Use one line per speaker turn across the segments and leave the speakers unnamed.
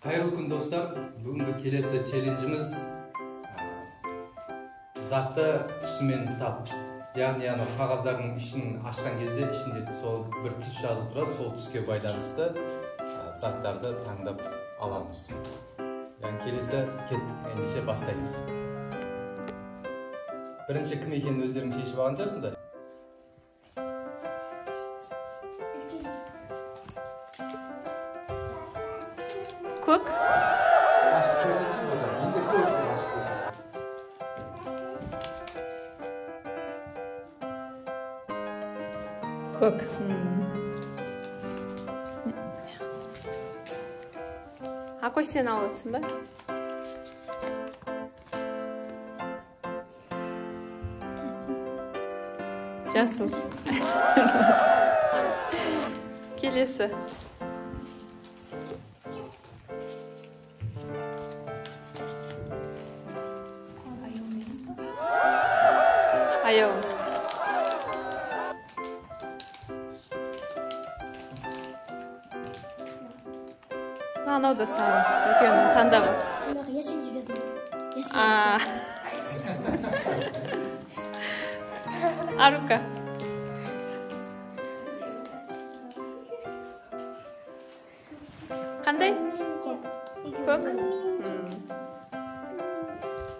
Қайырлы күн, достар. Бүгінгі келесі челленджіміз затты түсімен тап. Яғни ана қағаздардың ішін ашқан кезде ішінде сол бір түс жазылып тұрады, сол түске байланысты заттарды таңдап аламыз. Яғни келесі кеттік, ендеше бастаймыз. Бірінші кім екенін өздерің шешіп алған шығарсыңдар.
Көк.
Ашып көрсетсең болады. Енді көк ашып көрсет.
Көк. Акой, сен алып отырсың ба? Жасыл. Келесі. Аяу. Анау да саған екеуін таңдап. Арука. Қандай? Көк.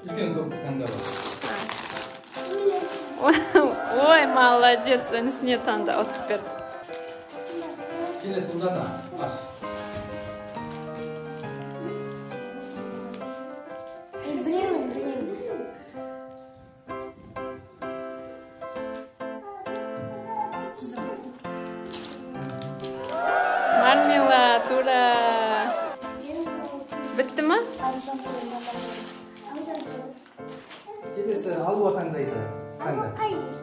Үлкен көкті таңдап.
Ой, молодец, інісіне таңда отырып берді.
Келесі Ұлдана, аш.
Мармелад, ура! Бітті ма?
Келесі Алуа таңдайды. Таңда.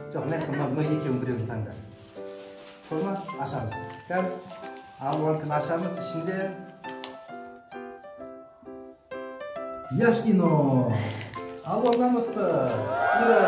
Жоқ, мына екеуінің біреуін таңда. Сол ма? Ашамыз. Кәл, Алуаныкін ашамыз, ішінде Яшкино. Алуа ұтты. Ура!